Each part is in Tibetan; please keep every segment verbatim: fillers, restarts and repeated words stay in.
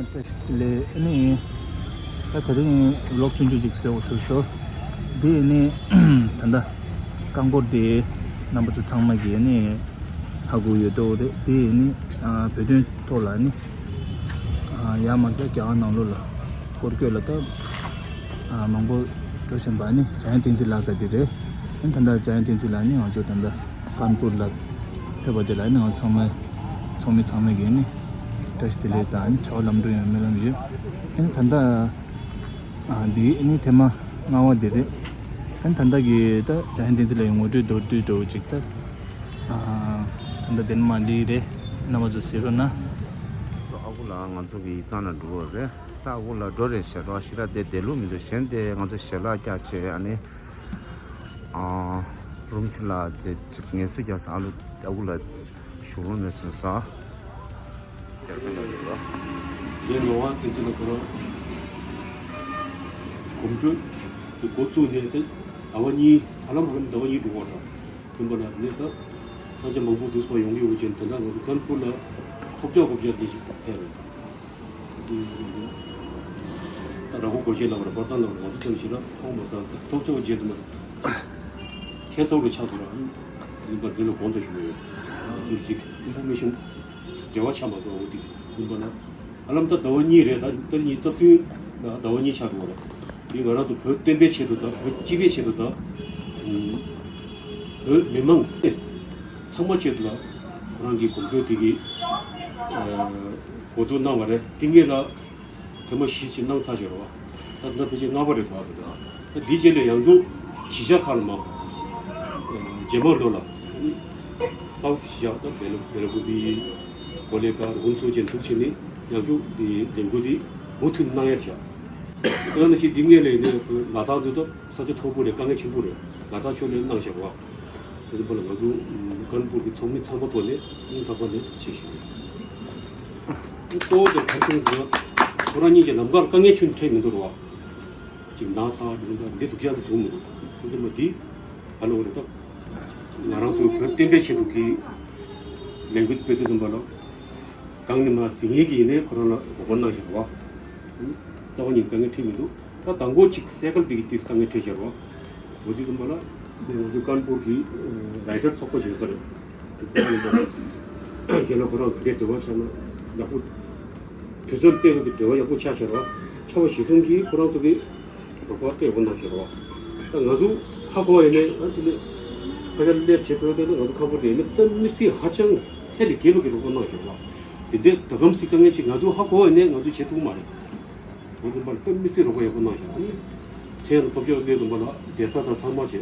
བཀྲ་ཤིས་བདེ་ལེགས། ཨ་ནི་ད་དེ་རིང་ཝི་ལོག་ཆུང་ཆུང་ཅིག་བཟོ་དགོས་ཐུག་སོང་། འདི་ནི་ད་ལྟ་རྐང་འཁོར་དེ་རྣམ་པ་ཚོ་ཚང་མ་གིས་ནི་ཧ་གོ་ཡོད་འགྲོ་རེད། དེ་ནི་ཨ་བོད་དོན་ཐོག་ལ་ནི་ཨ་ཡར་མར་ད་རྒྱ་གར་ནང་ལོགས་ལ་སྐོར་སྐྱོད་ལ་ད་ཨ་མང་པོ་འགྲོ་བཞིན་པ་ནི་འཇམ་དབྱངས་བསྟན་འཛིན་ལགས་ག་ཅིག་རེད། ཨ་ནི་ད་ལྟ་འཇམ་དབྱངས་བསྟན་འཛིན་ལགས་ནི་ང་ཚོ་ད་ལྟ་ཀན་པུར་ལ་ཕེབས་པ་དེ་ལ་ནི་ང་ཚང་མ་ཚོགས་མི་ཚང་མ་གིས་ནི་བཀྲ་ཤིས་བདེ་ལེགས་དང་ནི་བྱ་བ་ལམ་འགྲོ་ཡོང་སྨོན་ལམ་ཡོད། ཨ་ནི་ད་ལྟ་ཨ་འདི་ནི་ཐེངས་མ་ལྔ་པ་དེ་རེད། ཨ་ནི་ད་ལྟ་གི་ད་འཇམ་དབྱངས་བསྟན་འཛིན་ལགས་ཡི་ངོ་སྤྲོད་མདོར་བསྡུས་འདྲ་བོ་ཅིག་ད་ཨ་ད་ལྟ་དེ་ནི་མ་ལི་རེད། རྣམ་པ་ཚོ་གཟིགས་རོགས་གནང་། ཨ་ཁུ་ལགས་ང་ཚོ་གི་ཡིག་ཚང་ལ་འགྲོ་བ་རེད། ད་ཨ་ཁུ་ལགས་འགྲོ་རེད་ཞེས་རོགས་ཞེ་དྲག་དེ་བསྡད་ལུགས་མི་འདུག་གཞན་དེ་ང་ཚོ་ཞལ་ལག་བཀྱག་བྱས། ཨ་ནི་ཨ་རུམ་ཆི་ལ་དེ་ཅིག་ངལ་གསོ་རྒྱག་ས། ཨ་ལུ་ཨ་ཁུ་ལགས་བཞུགས་ལོང་མེད་སོང་ས། ངའི་ངག་དབང་བསྟན་འཛིན་ལགས་ཁོ་རང་གོམ་བགྲོད་དེ་འགོ་བཙུགས་ནས་དེ་ཟླ་བ་གཉིས་ཧ་ལམ་ཧ་ལམ་ཟླ་བ་གཉིས་འགྲོ་གི་རེད། ཡིན་པ་ལ་ནི་ད་ས་ཆ་མང་པོ་འདུག་པ་ཡོང་གི་ཡོད་ཅན་དེ་འདྲ་ང་ཚོ་ཀན་པུར་ལ་ཐོབ་རྒྱག་གོ་རྒྱག་དེ་ཞིག་ཕེབས་རེད། ད་ར་ཧོ་གོ་ཤེས་ལ་བར་པར་ཏང་ལ་བར་ང་ཚོ་ཙམ་ཞིག་ལ་ཐོག་མ་ས་ཐོབ་རྒྱག་རྗེས་དུ་མ་ཁྱད་མཚར་བའི་ཆགས་འདུག་ར། ཡིན་པར་འདི་ལ་དགོངས་དག་ཞུ་གི་ཡོད། ཅིག་ཅིག་ཨིན་ཕོར་མེ་ཤོན་འབྲེལ་བ་ཆགས་མ་འགྲོ་བ་འོ་དེ་ཡིན་པ་ན། ཧ་ལམ་ད་ཟླ་བ་གཉིས་རེད། ད་ད་ཉིས་རྩ་བདུན་ལ་ཟླ་བ་གཉིས་ཆགས་འགྲོ་བ་རེད། འདི་ང་རང་ཚོ་བོད་བསྟན་པའི་ཆེད་དུ་དང་བོད་སྤྱི་པའི་ཆེད་དུ་དང་། བོད་མི་མང་ཚང་མ་ཆེད་དུ་ལ་ཁོ་རང་གི་གོམ་བགྲོད་དེ་གི་འགོ་འཛུགས་གནང་བ་རེད། དེ་སྔོན་ལ་ཐེངས་མ་བཞི་ཅིག་གནང་ཚར་བཞག་རེད་བ། ད་ད་ཕལ་ཆེར་ལྔ་པ་རེད་བ། ད་འདི་རྗེས་ལ་ཡང་ཚུར་གཞིས་ཆགས་ཁག་ལ་མ་རྗེས་མ་ལོ་ལ་ཨ་ནི་སའུ་ཐི་གཞིས་ཆགས་ད་བེ་ལ་བེ་ལ་ཀུ་པི་གོ་ལེ་གྷལ་ཧུན་སུར་ཅན་འདུག་བྱས་ནས་ཡང་ཚུར་འདི་ལས་འགུལ་འདི་མུ་མཐུད་གནང་ཡ་བྱ། ད་ནི་ཞིག་འདི་སྔོན་ལ་ཡིན་ནའི་ལ་དྭགས་འདི་ད་ས་ཆ་མཐོ་པོ་རེད། དཀའ་ངལ་ཆེན་པོ་རེད། ལ་དྭགས་ཕྱོགས་ནས་གནང་བཞག་བ། དེ་ཚོ་བར་ལ་ང་ཚོ་ཀན་པུར་གྱི་ཚོགས་མི་ཚང་མ་ཐོག་ནས་སྙིང་ཐག་པ་ནས་ཐུགས་རྗེ་ཆེ་ཞུ། གཙོ་བོ་དེ་ག་རེ་ཟེར་ན་ཁོ་རང་གཉིས་ཀྱི་ལམ་ཁར་དཀའ་ངལ་ཁྱོན་ནས་འཕྲད་མི་འདུག་རོ། ཅིག་ན་ཚ་འདི་འདྲ་འདི་སྡུག་ཅག་འདི་བྱུང་མི་འདུག་དེ་ཚོ་མ་འདི་ག་ལ་བ་རེད། ད་ང་རང་ཚོ་བོད་བསྟན་པའི་ཆེད་དུ་གི་ལས་འགུལ་སྤེལ་དུས་ཙམ་པ་ལ་གང་ནས་མ་ཟིན་ངེས་ཀྱི་ཡིན་ནའི་ཁོ་རང་ལ་དགོངས་པ་གནང་བཞག་རོ། རྩ་བ་ཉིད་དཀའ་ངལ་འཕྲད་མི་འདུག་ད་དང་པོ་གཅིག་སེ་གལ་འདི་གི་ཏིས་དཀའ་ངལ་འཕྲད་བཞག་རོགས། འོ་དེ་ཙམ་པ་ལ་ང་ཚོ་ཀན་པུར་གྱི་རའི་ཊར་ཚོགས་པ་ཞིག་ཡོད་ས་རེད། དེ་ཚོ་ཡིན་ཙང་རྒན་ལགས་ཁོ་རང་གི་འབྲེལ་བ་ཆགས་ན་ཡག་པོ། དུས་ཚོད་སྤེལ་བའི་འབྲེལ་བ་ཡག་པོ་ཆགས་བཞག་རོགས། ཆར་པ་ཞེ་མཐོང་གིས་ཁོ་རང་ཚོ་གི་རོགས་པ་དཔེ་ཡག་པོ་གནང་བཞག་རོགས། ད་ང་ཚོ་ཧ་གོ་བ་ཡིན་ནའི་ང་ཚོ་ནི་ཁ་ཤས་སླེབས་བྱེད་ཐུབ་ཡོད་ན་ང་ཚོ་ཁ་པར་དེ་ཡིན་ན་དཔེ་མི་སྲིད་ཧ་ཅང་ཚད་ལས་བརྒལ་བ་གི་རོགས་པ་གནང་བཞག་རོགས། དེ་འདྲའི་ད་གམ་སྲིད་དཀའ་ངལ་ཅིག་ང་ཚོ་ཧ་གོ་བ་ནས་ང་ཚོ་བྱེད་ཐུབ་ཀྱི་མ་རེད། འོ་དེ་འདྲ་དཔེ་མི་སྲིད་རོགས་པ་ཡག་པོ་གནང་བཞག་ཨ་ནི་མཚན་ལ་ཐོབ་རྒྱག་སླེབས་དུས་མ་ལ་བསྡད་ས་དང་ཚང་མ་བྱས་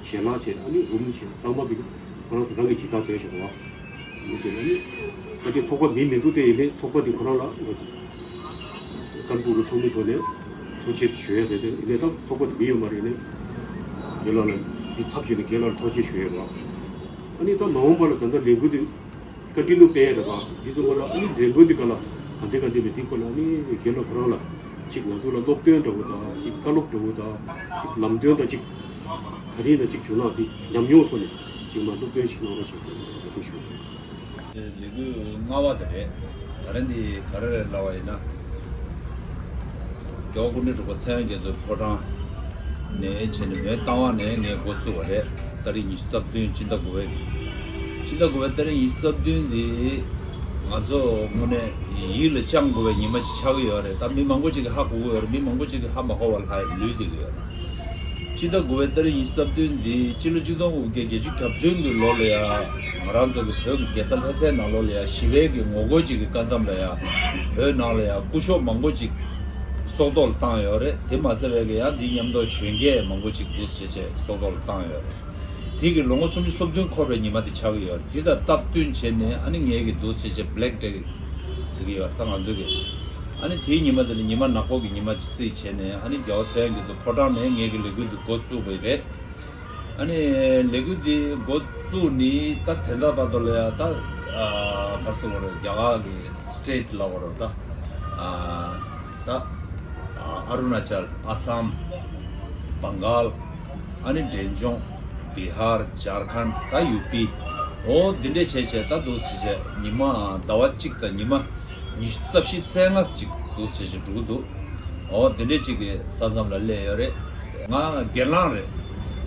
ཞལ་ལག་བྱས་ཨ་ནི་རུམ་བྱས་ཚང་མ་གི་ཁོ་རང་ཚོ་རང་གི་ཇི་ལྟར་སྡོད་བཞག་རོགས། འོ་དེ་ཨ་ནི་ད་དེ་ཚོགས་པ་མི་མི་འདུག་སྟེ་ཡིན་ནའི་ཚོགས་པ་དེ་ཁོ་རང་ལ་འོ་དེ་ཀན་པུར་གི་ཚོགས་མི་ཐོག་ནས་ཐུགས་རྗེ་ཆེ་ཞུ་ཡ་རེད། དེ་ཡིན་ནའི་ད་ཚོགས་པ་དེ་མི་ཡོད་མ་རེད། ཡིན་ནའི་རྒན་ལགས་ལ་དེ་ཚབ་བྱས་ནས་རྒན་ལགས་ལ་ཐུགས་རྗེ་ཆེ་ཞུ་ཡ་རོགས། ཨ་ནི་ད་མ་འོངས་པ་ལ་ད་ལྟ་ལས་འགུལ་དེ། བཀའ་དྲིན་ལུགས་དཔེ་རེད་པ། འདི་ཚོ་ག་ལ་ཨ་ནི་རེ་འབོད་འདི་ག་ལ་ག་འདྲ་ག་འདྲ་མེད་འདི་ག་ལ་ཨ་ནི་རྒན་ལགས་ཁོ་རང་ལ་གཅིག་ང་ཚོ་ལ་སློབ་སྟོན་འདྲ་བོ་དང་གཅིག་བཀའ་སློབ་འདྲ་བོ་དང་གཅིག་ལམ་སྟོན་དང་གཅིག་ད་རིང་ན་གཅིག་བྱུང་ན་འདི་ཉམས་མྱོང་ཐོག་ནས་གཅིག་མ་སློབ་སྟོན་ཞིག་གནང་རོགས་ཞེས་འབོད་སྐུལ་ཞུ། ལས་འགུལ་ལྔ་པ་དེ་རེད། ད་རིང་འདི་ག་རེ་རེད་ལབ་པ་ཡིན་ན། རྒྱལ་བ་སྐུ་ཕྲེང་དྲུག་པ་ཚངས་དབྱངས་རྒྱ་མཚོའི་ཕོ་བྲང་ནས་བྱས་ནས་མོན་རྟ་དབང་ནས་ངས་འགོ་བཙུགས་པ་རེད། ཏ་རིག་ཉི་ཤུ་རྩ་བདུན་སྤྱི་ཟླ་དགུ་པའི། སྤྱི་ཟླ་དགུ་པའི་ཏ་རིག་ཉི་ཤུ་རྩ་བདུན་འདི་ང་ཚོ་དངོས་གནས་ཡིད་ལ་བཅངས་དགོས་པའི་ཉི་མ་ཅིག་ཆགས་ཀྱི་ཡོད་རེད། ད་མི་མང་པོ་ཅིག་གིས་ཧ་གོ་གི་ཡོད་རེད། མི་མང་པོ་ཅིག་གིས་ཧ་མ་གོ་བར་ལྷག་ལུས་བསྡད་ཀྱི་ཡོད་རེད། སྤྱི་ཟླ་དགུ་པའི་ཏ་རིག་ཉི་ཤུ་རྩ་བདུན་འདི་སྤྱི་ལོ་གཅིག་སྟོང་དགུ་བརྒྱ་བརྒྱད་ཅུ་གྱ་བདུན་གྱི་ལོ་ལ་ཡ་ང་རང་ཚོ་གི་བོད་ཀྱི་རྒྱལ་ས་ལྷ་སའི་ནང་ལོགས་ལ་ཡ་ཞི་བའི་གི་ངོ་རྒོལ་ཅིག་གི་སྐབས་མཚམས་ལ་ཡ་བོད་ནང་ལ་ཡ་སྐུ་ཞབས་མང་པོ་ཅིག་སྲོག་ཐོག་ལ་བཏང་ཡོད་རེད། དེ་མ་ཚད་པའི་གི་ཡང་འདི་མཉམ་དུ་གཞོན་སྐྱེས་མང་པོ་ཅིག་འདུག་བྱས་བྱས་སྲོག་ཐོག་ལ་བཏང་ཡོད་རེད། དེ་གི་ལོ་ངོ་སུམ་ཅུ་སོ་བདུན་འཁོར་བའི་ཉི་མ་དེ་ཆགས་ཀྱི་ཡོད་རེད། དེ་དང་སྟབས་བསྟུན་བྱས་ནས་ཨ་ནི་ངས་གི་འདུག་བྱས་བྱས་Black Day་ཟེར་གྱི་ཡོད་རེད། ད་ང་ཚོ་གི་ཨ་ནི་དེའི་ཉི་མ་དེ་ལ་ཉི་མ་ནག་པོ་གི་ཉི་མ་ཅིག་བརྩིས་བྱས་ནས་ཨ་ནི་རྒྱལ་བ་ཚངས་དབྱངས་རྒྱ་མཚོ་ཕོ་བྲང་ནས་ངས་གི་ལས་འགུལ་འདི་འགོ་བཙུགས་པ་རེད། ཨ་ནི་ལས་འགུལ་འདི་འགོ་བཙུགས་ནི་ད་དེ་འདྲ་བར་དུ་ལ་ཡ་ད་ཨ་ག་རེ་ཟེར་དགོས་རེད། རྒྱ་གར་གི་state་ལབ་དགོས་རེད། ད་ཨ་ད་ཨ་ཨ་རུ་ན་ཅལ། ཨ་སམ། བང་གལ། ཨ་ནི་འབྲས་ལྗོངས། བི་ཧར། ཇར་ཁན། ད་ཡུ་པི། འོ་འདི་འདྲས་བྱས་བྱས་ད་འདུག་སེ་བྱས་ཉི་མ་ཟླ་བ་གཅིག་དང་ཉི་མ་ཉི་ཤུ་རྩ་བཞི་རྩ་ལྔ་ཅིག་ འདུག་བྱེད་བཞིན་འགྲོ་གི་འདུག་འོ་དེ་འདྲས་ཅིག་གི་ས་མཚམས་ལ་སླེབས་ཡོད་རེད། ང་སྒེར་ལངས་རེད།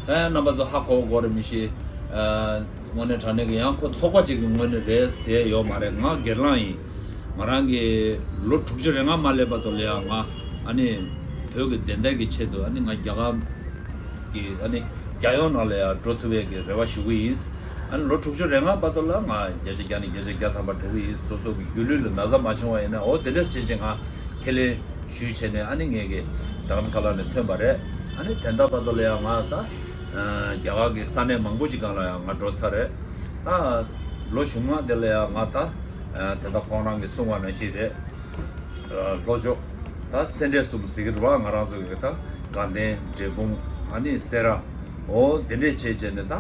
ཨ་རྣམ་པ་ཚོ་ཧ་གོ་གོ་རེད་མི་ཤེས། ཨ་དངོས་གནས་དྲང་གནས་ཀྱི་ཡང་ཁོ་ཚོགས་པ་ཅིག་གི་ངོས་ནས་རེད་ཟེར་ཡོད་མ་རེད། ང་སྒེར་ལངས་ཡིན། ང་རང་གི་ལོ་དྲུག་ཅུ་རེ་ལྔ་མ་སླེབས་བར་དུ་ལ་ཡང་ང་ཨ་ནི་བོད་ཀྱི་བདེན་མཐའ་གི་ཆེད་དུ་ཨ་ནི་ང་རྒྱ་གར་གི་ཨ་ནི་རྒྱལ་ཡོངས་ནང་ལ་ཡང་འགྲོ་ཐུབ་པའི་གི་རེ་བ་ཞུ་གི་ཡིན། ཨ་ནི་ལོ་དྲུག་ཅུ་རེ་ལྔ་བར་དུ་ལ་ང་བརྒྱ་ཆ་བརྒྱ་ནས་བརྒྱ་ཆ་བརྒྱ་ཐམ་པ་འགྲོ་གི་ཡིན། སོ་སོ་གི་སྒྱུ་ལུས་ལ་ན་ཚ་མ་བྱུང་བ་ཡིན་ན་འོ་དེ་འདྲས་བྱེད་ཅིག་ང་ཁས་ལེན་ཞུས་བྱས་ནས་ཨ་ནི་ངས་གི་རྡ་རམ་ས་ལ་ནས་ཐོན་པ་རེད། ཨ་ནི་དེ་འདྲ་བར་དུ་ལ་ཡང་ང་ད་རྒྱ་གར་གི་ས་གནས་མང་པོ་ཅིག་སྒང་ལ་ཡང་ང་འགྲོ་ཚར་རེད། ད་ལོ་གཞུག་མ་དེ་ལ་ཡང་ང་ད་དེ་ད་ཁོང་རང་གི་གསུང་བ་ནང་བཞིན་རེད། ལྷོ་ཕྱོགས་ད་སེ་འབྲས་གསུམ་ཟེར་གི་རེད་བ། ང་རང་ཚོ་གི་ད་དགའ་ལྡན་འབྲས་སྤུངས་ཨ་ནི་སེ་ར་འོ་དེ་འདྲས་བྱས་བྱས་ནས་ད་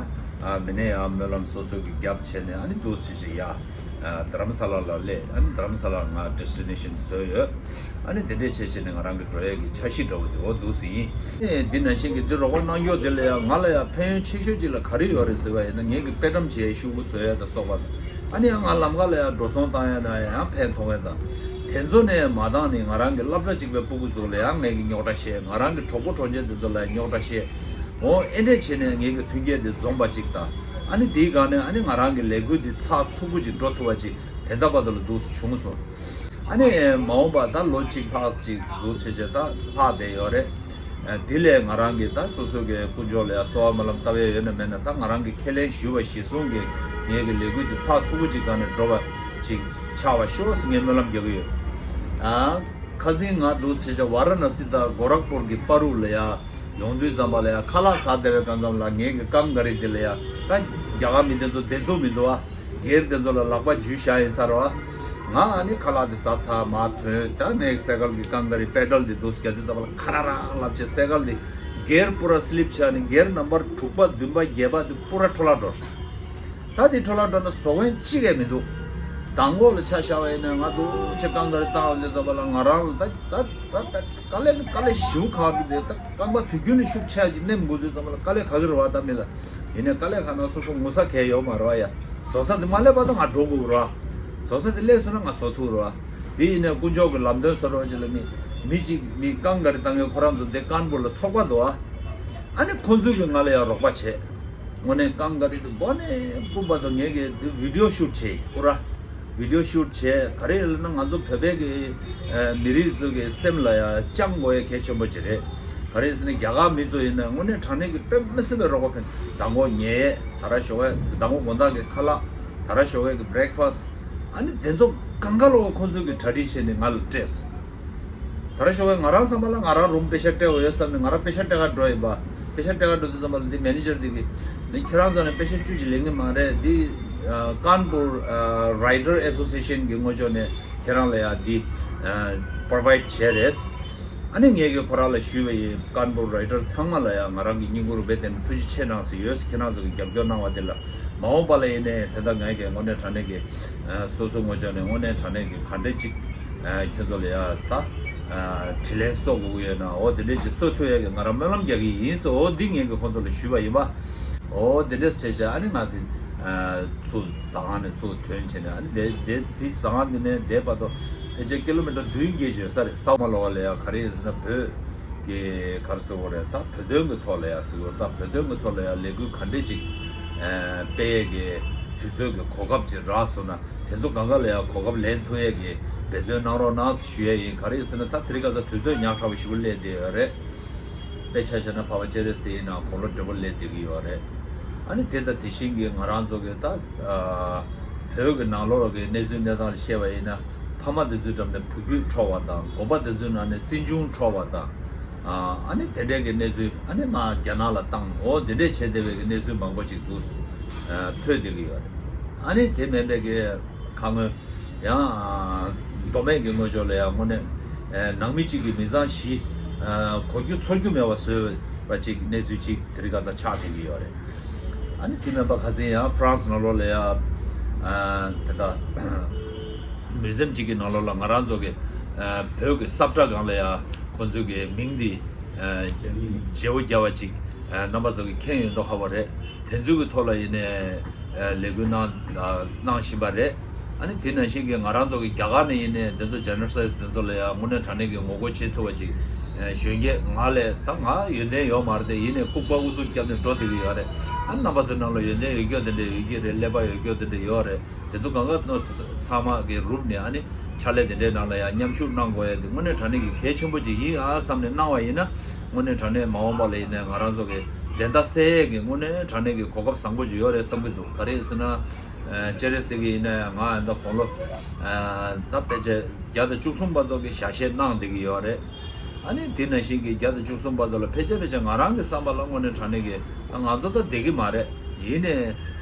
མི་ནས་ཡང་སྨོན་ལམ་སོ་སོ་གི་རྒྱབ་བྱས་ནས་ཨ་ནི་འདུག་བྱས་བྱས་ཡ་རྡ་རམ་ས་ལ་ལ་སླེབས། ཨ་ནི་རྡ་རམ་ས་ལ་ང་ཌེ་སི་ཊི་ནེ་ཤན་བཟོས་ཡོད། ཨ་ནི་དེ་འདྲས་བྱས་བྱས་ནས་ང་རང་གི་འགྲོ་ཡས་ཀྱི་འཆར་གཞི་འདྲ་བོ་དེ་འོ་འདུག་སེ་ཡིན། ཨེ་འདི་ནང་བཞིན་གྱི་འདི་རོགས་པ་གནང་རྒྱུ་དེ་ལ་ཡང་ང་ལ་ཡང་ཕན་ཡོན་ཆེ་ཤོས་ཅིག་ལ་ག་རེ་ཡོད་རེད་ཟེར་བ་ཡིན་ན་ངེད་ཀྱི་དཔེ་བཀྲམ་བྱས་ཤོག་གུ་བཟོ་ཡས་དང་སོགས་པ་དང་། ཨ་ནི་ཡང་ང་ལམ་ཁ་ལ་ཡང་འགྲོ་སོང་བཏང་ཡས་ན་ཡང་ཕན་ཐོགས་ཡས་དང་། དེ་ཚོ་ནས་མ་བཏང་ནི་ང་རང་གི་སློབ་གྲྭ་གཅིག་པའི་སྤུ་གུ་ཚོ་ལ་ཡང་ངེད་ཀྱི་རྙོག་དྲ་བཤད། ང་རང་གི་གྲོགས་པོ་གྲོགས་མཆེད་དེ་ཚོ་ལ་ཡང་རྙོག་དྲ་བཤད། འོ་ཨེ་འདྲས་བྱས་ནས་ངེད་ཀྱི་མཐུན་རྐྱེན་དེ་འཛོམས་པ་གཅིག་དང་། ཨ་ནི་དེའི་སྒང་ནས་ཨ་ནི་ང་རང་གི་ལས་འགུལ་འདི་ཚགས་ཚུད་པོ་ཅིག་འགྲོ་ཐུབ་པ་ཅིག་དེ་འདྲ་བར་དུ་ལ་འདུག་སེ་བྱུང་སོང་། ཨ་ནི་མ་འོངས་པ་ད་ལོ་གཅིག་ལྷག་ཅིག་འདུག་བྱས་བྱས་ད་ལྷག་བསྡད་ཡོད་རེད། ཨ་དེ་ལས་ང་རང་གིས་ད་སོ་སོ་གི་དཀོན་མཆོག་ལ་ཡང་གསོལ་བ་སྨོན་ལམ་བཏབ་ཡས་ཡོད་ན་མེད་ན་ད་ང་རང་གིས་ཁས་ལེན་ཞུས་པ་གཞིར་བཟུང་གིས་ངེད་ཀྱི་ལས་འགུལ་འདི་ཚགས་ཚུད་པོ་ཅིག་སྒང་ནས་འགྲོ་བ་ཅིག་ཆགས་པ་ཤོག་ཟེར་ངས་སྨོན་ལམ་རྒྱག་གི་ཡོད། ཨ་ཁ་སང་ང་འདུག་བྱས་བྱས་ཝཱ་ར་ཎ་སི་དང་གོ་རག་པུར་གྱི་བར་དུ་ལ་ཡང་ཡོང་དུས་ཙམ་པ་ལ་ཡང་ཁ་ལག་ཟ་བསྡད་པའི་སྐབས་ཙམ་ལ་ངེད་ཀྱི་ཀང་ག་རི་དེ་ལ་ཡང་ད་རྒྱ་གར་མི་དེ་ཚོ་བདེ་ཚོད་མི་འདུག་ཨ། སྒེར་དེ་ཚོ་ལ་ལག་པ་འཇུས་བཞག་ཡིན་ས་རེད་བ། ང་ཨ་ནི་ཁ་ལག་དེ་ཟ་ཚར་མར་ཐོན། ད་ངའི་སའི་ཀལ་གྱི་རྐང་དཀར་རི་པེ་ཌལ་དེ་འདུག་སེ་རྒྱག་དུས་ཙམ་པ་ལ་ཁ་ར་ར་ལབ་བྱས་སའི་ཀལ་དེ་གེར་པུ་ར་སི་ལིབ་ཆགས་ནས་གེར་ནམ་བར་དྲུག་པ་བདུན་པ་བརྒྱད་པ་དེ་པུ་ར་འཕྲོ་བརླག་འགྲོ། ད་དེ་འཕྲོ་བརླག་འགྲོ་ན་བཟོ་མཁན་གཅིག་ཡང་མི་འདུག་མདང་དགོང་ལ་ཆ་བཞག་པ་ཡིན་ན་ང་འདུག་བྱས་རྐང་དཀར་རི་བཏང་བ་དུས་ཙམ་པ་ལ་ང་རང་ལ་ད་ད་ད་ད་དཀའ་ལས་དཀའ་ལས་ཞེ་པོ་ཁག་འདུག་དེ་ད་རྐང་པ་དུས་རྒྱུན་ནས་ཤུགས་ཆེ་ཅིག་མནན་དགོས་དུས་ཙམ་པ་ལ་དཀའ་ལས་ཁག་གི་རེད་བ། ད་མི་ལ། ཡིན་ནའི་དཀའ་ལས་ཁག་ན་སོ་སོ་ངོ་ཚ་གང་ཡང་ཡོད་མ་རེད་བ་ཡ། བཟོ་ས་དེ་མ་སླེབས་བར་དུ་ང་འགྲོ་དགོས་རེད་བ། བཟོ་ས་དེ་སླེབས་སོང་ན་ང་བཟོ་ཐུབ་རེད་བ། དེ་ཡིན་ནའི་དཀོན་མཆོག་གི་ལམ་སྟོན་བཟོ་འདྲ་བ་ཅིག་ལ་མི་མི་གཅིག་མི་རྐང་དཀར་རི་བཏང་མཁན་ཁོ་རང་ཚོ་དེ་ཀན་པུར་ལ་ཚོགས་པ་འདུག་བ། ཨ་ནི་ཁོང་ཚོས་ཀྱིས་ང་ལ་ཡང་རོགས་པ་བྱས། དངོས་གནས་རྐང་དཀར་རི་དེ་མགོ་ནས་དཔུང་བར་དུ་ངས་ཀྱིས་དེ་བི་ཌི་ཡོ་ཤུ་ཊི་བྱས་ཡིན་པུ་ར། བི་ཌི་ཡོ་ཤུ་ཊི་བྱས། ག་རེ་ཡིན་ལབ་ན་ང་ཚོ་བོད་པའི་གི་ཨ་མི་རིགས་ཚོ་གི་སེམས་ལ་ཡང་བཅངས་དགོས་ཡ་གལ་ཆེན་པོ་ཅིག་རེད། ག་རེ་ཟེར་ན་རྒྱ་གར་མི་ཚོ་ཡིན་ན་དངོས་གནས་དྲང་གནས་ཀྱི་དཔེ་མི་སྲིད་པའི་རོགས་པ་ཕན། མདང་དགོང་ཉལ་ཡས་ད་ར་ཞོགས་ཡས་མདང་དགོང་དགོང་དག་གི་ཁ་ལག་ད་ར་ཞོགས་ཡས་ཀྱི་བྷི་རེག་ཕ་སི་ཨ་ནི་དེ་ཚོ་གང་ག་ལོག་ཁོང་ཚོ་གི་གྲ་སྒྲིག་བྱས་ནས་ང་ལ་སྤྲད། ད་ར་ཞོགས་ཡས་ང་རང་བསམ་པ་ལ་ང་རང་རུམ་པེ་ཤ་སྤྲད་དགོས་ཡོད་བསམ་ནས་ང་རང་པེ་ཤ་སྤྲད་ག་འགྲོ་ཡིན་པ། པེ་ཤ་སྤྲད་ག་འགྲོ་དུས་ཙམ་པ་ལ་འདི་མེ་ནེ་ཇར་འདི་གིས་འདི་ཁྱེད་རང་ཚོ་ནས་པེ་ཤ་བཅུ་ཅིག་ལེན་གི་མ་རེད། འདི་ཀན་པུར་རའི་ཊར་ཨེ་སོ་སི་ཨེ་ཤན་གི་ངོས་ཕྱོགས་ནས་ཁྱེད་རང་ལ་ཡང་འདི་པོ་རོ་བའིཌ་བྱས་རེད། ཨ་ནི་ངས་ཀྱིས་ཁོ་རང་ལ་ཞུས་པ་ཡིན། ཀན་པུར་རའི་ཊར་ཚང་མ་ལ་ཡང་ང་རང་གི་སྙིང་ཁུང་རུ་བེད་དེ་ནས་ཐུགས་རྗེ་ཆེ་གནང་ཟེར་ཡོད། ཁྱེད་རང་ཚོ་གི་རྒྱབ་སྐྱོར་གནང་བ་དེ་ལ་མ་འོངས་པ་ལ་ཡིན་ནའི་དེ་འདྲ་ངས་ཀྱིས་དངོས་གནས་དྲང་གནས་ཀྱི་སོ་སོའི་ངོས་ཕྱོགས་ནས་དངོས་གནས་དྲང་གནས་ཀྱི་ག་འདྲས་ཅིག་ཁྱོད་ཚོ་ལ་ཡ་ད་དྲིན་ལན་གསོ་དགོས་ཀྱི་ཡོད་ན་འོ་དེ་འདྲས་ཅིག་གསོ་ཐུབ་ཡ་གི་ང་རང་སྨོན་ལམ་རྒྱག་གི་ཡིན་ཟེར། འོ་འདི་ངས་ཀྱིས་ཁོང་ཚོ་ལ་ཞུས་པ་ཡིན་པ། འོ་དེ་འདྲས་བྱས་བྱས་ཨ་ནི་ང་དེ་ཚུར་ཟ་ཁང་ནས་ཚུར་ཐོན་བྱས་ནས་ཨ་ནི་དེ་དེ་དེ་ཟ་ཁང་འདི་ནས་འདས་བར་དུ་ཕལ་ཆེར་ཀི་ལོ་མི་ཊར་བདུན་བརྒྱད་ཅིག་ཡོད་ས་རེད། ས་མ་ལོ་བ་ལ་ཡ་ག་རེ་ཡིན་ཟེར་ན་བོད་ཀྱི་ག་རེ་ཟེར་དགོས་རེད། ད་བོད་དོན་གྱི་ཐོག་ལ་ཡ་ཟེར་དགོས། ད་བོད་དོན་གྱི་ཐོག་ལ་ཡ་ལས་འགུལ་ག་འདྲས་ཅིག་སྤེལ་ཡས་ཀྱི་དུས་ཚོད་ཀྱི་གོ་སྐབས་ཅིག་རག་སོང་ན་དེ་ཚོ་གང་ག་ལ་ཡ་གོ་སྐབས་ལེན་ཐུབ་ཡས་ཀྱི་འབད་བརྩོན་གནང་རོགས་གནང་ཞུ་ཡས་ཡིན། ག་རེ་ཡིན་ཟེར་ན་ད་དེ་རིང་ཁ་སང་དུས་ཚོད་ཉག་ཕྲ་བ་ཞིག་སླེབས་བསྡད་ཡོད་རེད། དཔེ་ཆ་བཞག་ན་འཕགས་པ་སྤྱན་རས་གཟིགས་ཡིན་ནའང་དགུང་ལོ་བགྲེས་པོ་སླེབས་བསྡད་ཀྱི་ཡོད་རེད། ཨ་ནི་དེ་དང་དེ་བཞིན་གྱི་ང་རང་ཚོ་གི་ད་ཨ་བོད་ཀྱི་ནང་ལོགས་ཀྱི་གནས་ཚུལ་གནས་སྟངས་ལ་བཤད་པ་ཡིན་ན་ཕ་མ་དེ་ཚོའི་འགྲམ་ནས་བུ་རྒྱུད་འཕྲོག་པ་དང་དགོན་པ་དེ་ཚོའི་ནང་ནས་བཙུན་ཆུང་འཕྲོག་པ་དང་ཨ་ནི་དེ་འདྲའི་གི་གནས་ཚུལ་ཨ་ནི་མར་རྒྱ་ནག་ལ་བཏང་འོ་དེ་འདྲས་བྱས་བསྡད་པའི་གི་གནས་ཚུལ་མང་པོ་ཅིག་འདུག་ཐོས་བསྡད་ཀྱི་ཡོད་རེད། ཨ་ནི་དེ་མིན་པའི་གི་ཁ་སྔོན། ཡང་མདོ་སྨད་ཀྱི་ངོས་ཕྱོགས་ལ་ཡང་དངོས་གནས་ནང་མི་གཅིག་གིས་མི་ཚང་བཞི་གོ་རྒྱུ་ཚོར་རྒྱུ་མེད་པ་བཟོས་པ་ཅིག་གནས་ཚུལ་ཅིག་དེ་རིང་ཁ་སང་ཆགས་བསྡད་ཀྱི་ཡོད་རེད། ཨ་ནི་དེ་མིན་པ་ཁ་སང་ཡང་ཧྥ་རན་སི་ནང་ལོགས་ལ་ཡང་དེ་ལྟ་མུ་ཛེམ་གཅིག་གི་ནང་ལོགས་ལ་ང་རང་ཚོ་གི་བོད་ཀྱི་ས་བཀྲ་སྒང་ལ་ཡང་ཁོང་ཚོ་གི་མིང་འདི་བརྗེ་པོ་བརྒྱབ་པ་ཅིག་རྣམ་པ་ཚོ་གིས་མཁྱེན་ཡོད་མདོག་ཁ་པོ་རེད། དེ་ཚོའི་གི་ཐོག་ལ་ཡིན་ནའི་ལས་འགུལ་གནང་གནང་བཞིན་པ་རེད། ཨ་ནི་དེ་ནང་བཞིན་གྱི་ང་རང་ཚོ་གི་རྒྱ་གར་ནས་ཡིན་ནའི་དེ་ཚོ་ཇེ་ནོ་སའིཌ་དེ་ཚོ་ལ་ཡང་དངོས་གནས་དྲང་གནས་ཀྱི་ངོ་རྒོལ་བྱེད་ཐུབ་པ་ཅིག་གཞོན་སྐྱེས་ང་ལས་ད་ང་ཡོན་ཏན་ཡོད་མ་རེད་དེ། ཡིན་ནའི་ལྐུགས་པ་ཨུ་ཚུགས་བརྒྱབ་ནས་འགྲོ་བསྡད་ཀྱི་ཡོད་རེད། ཨ་ནི་རྣམ་པ་ཚོའི་ནང་ལ་ཡོན་ཏན་ཡོད་རྒྱུ་དེ་འདྲ་ཡོད་ཀྱི་རེད། ཀླད་པ་ཡོད་རྒྱུ་དེ་འདྲ་ཡོད་རེད། དེ་ཚོ་གང་ག་ཚང་མ་གི་རུབ་ནས་ཨ་ནི་ཕྱག་ལས་དེ་འདྲའི་ནང་ལ་ཡང་མཉམ་ཞུགས་གནང་དགོས་ཡ་དེ་དངོས་གནས་དྲང་གནས་ཀྱི་གལ་ཆེན་པོ་ཅིག་ཡིན་ཨ་བསམ་ནས་གནང་བ་ཡིན་ན། དངོས་གནས་དྲང་གནས་མ་འོངས་པ་ལ་ཡིན་ནའི་ང་རང་ཚོ་གི་བདེན་མཐའ་གསལ་ཡས་ཀྱི་དངོས་གནས་དྲང་གནས་ཀྱི་གོ་སྐབས་བཟང་པོ་ཅིག་ཡོད་རེད་བསམ་གྱི་འདུག་ག་རེ་ཟེར་ན། ཨ་སྤྱན་རས་གཟིགས་ཀྱིས་ཡིན་ནའི་ང་ད་དགུང་ལོ་ཨ་ད་ཕལ་ཆེར་བརྒྱ་དང་བཅུ་གསུམ་བར་དུ་གི་ཞལ་བཞེས་གནང་བསྡད་ཀྱི་ཡོད་རེད། ཨ་ནི་དེ་ནང་བཞིན་གྱི་བརྒྱ་དང་བཅུ་གསུམ་བར་དུ་ལ་ཕལ་ཆེར་ཕལ་ཆེར་ང་རང་གི་བསམ་པ་ལ་དངོས་གནས་དྲང་གནས་ཀྱི་ད་ང་ཚོ་ད་བསྡད་ཀྱི་མ་རེད། ཡིན་ནའི་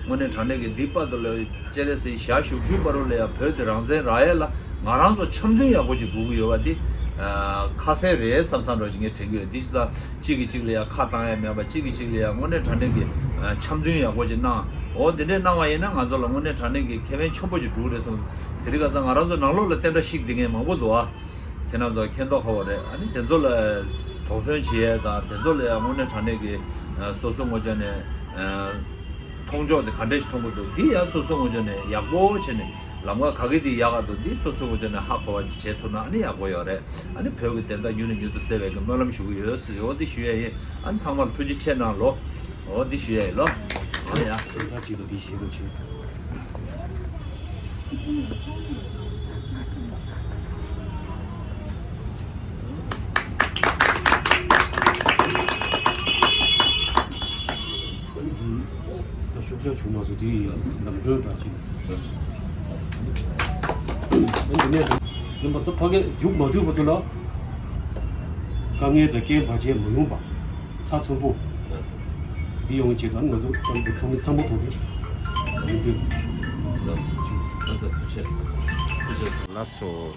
དངོས་གནས་དྲང་གནས་ཀྱི་འདི་བར་དུ་ལ་སྤྱན་རས་གཟིགས་ཞལ་བཞུགས་བཞུགས་བར་དུ་ལ་ཡང་བོད་དེ་རང་བཙན་རག་ཡས་ལ་ང་རང་ཚོ་འཆམ་མཐུན་ཡག་པོ་ཅིག་དགོས་ཀྱི་ཡོད་པ་འདི་ཁ་གསལ་རེད་བསམ་བསམ་འདྲ་ཅིག་ངས་དྲན་གྱི་ཡོད། འདི་ཅི་ད་གཅིག་གིས་གཅིག་ལ་ཡང་ཁ་བཏང་ཡ་མེད་པ། གཅིག་གིས་གཅིག་ལ་ཡང་དངོས་གནས་དྲང་གནས་ཀྱི་འཆམ་མཐུན་ཡག་པོ་ཅིག་གནང་། འོ་འདི་འདྲས་གནང་བ་ཡིན་ན་ང་ཚོ་ལ་དངོས་གནས་དྲང་གནས་ཀྱི་ཁེ་ཕན་ཆེན་པོ་ཅིག་འགྲོ་གི་རེད་བསམ། དེ་རིང་ཁ་སང་ང་རང་ཚོ་ནང་ལོགས་ལ་བསྟན་དགྲ་བཤིག་བསྡད་མཁན་མང་པོ་འདུག་ཨ། ཁྱེད་རང་ཚོ་མཁྱེན་མདོག་ཁ་པོ་རེད། ཨ་ནི་དེ་ཚོ་ལ་དོགས་ཟོན་བྱེད་ཡས་དང་དེ་ཚོ་ལ་ཡང་དངོས་གནས་དྲང་གནས་ཀྱི་སོ་སོ་ངོས་ཕྱོགས་ནས་མཐོང་ཕྱོགས་དེ་ག་འདྲས་ཤིག་མཐོང་གི་འདུག་འདི་ཡང་སོ་སོ་ངོས་ཕྱོགས་ནས་ཡག་པོ་བྱས་ནས་ལམ་ཁ་ག་གི་དེ་ཡག་ག་འདུག་འདི་སོ་སོ་ངོས་ཕྱོགས་ནས་ཧ་གོ་བ་ཅིག་བྱེད་ཐུབ་ན་ཨ་ནི་ཡག་པོ་ཡོད་རེད། ཨ་ནི་བོད་ཀྱི་བདེན་མཐའ་མྱུར་ནས་མྱུར་དུ་གསལ་བའི་གི་སྨོན་ལམ་ཞུ་གི་ཡོད་ཟེར། འོ་འདི་ཞུ་ཡས་ཡིན། ཨ་ནི་ཚང་མ་ལ་ཐུགས་རྗེ་ཆེ་གནང་ལོ། འོ་འདི་ཞུ་ཡས་ཡིན་ལོ། འོ་ཡ། དེ་འདྲ་ཅིག་ལ་འདི་ཞེ་པོ་ཆེ། ད་ཤུགས་ཆེ་བྱུང་མ་སོང་དེ་ཡིན་ལམ་སྟོན་དང་ཅིག་ཨ་ནི་ནས་ཡིན་པ་ད་ཕ་གི་མཇུག་མ་བསྡུས་བར་དུ་ལ་དཀའ་ངལ་དང་རྐྱེན་བར་ཆད་མ་ཡོང་པ། ཚ་ཚོམ་པོ་འདི་ཡོང་བྱེད་དང་ང་ཚོ་ཚང་མ་ཚང་མ་ཐོག་ནས་ཡིན་དུས། ལགས་སོ།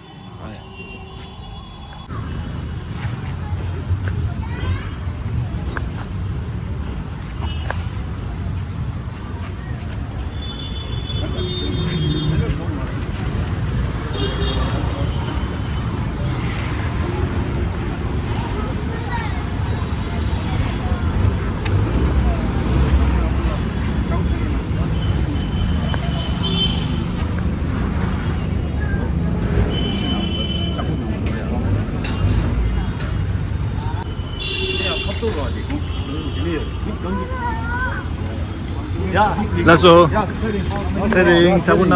ལགས་སོ། ཚེ་རིང་། ཚ་པོ་ན།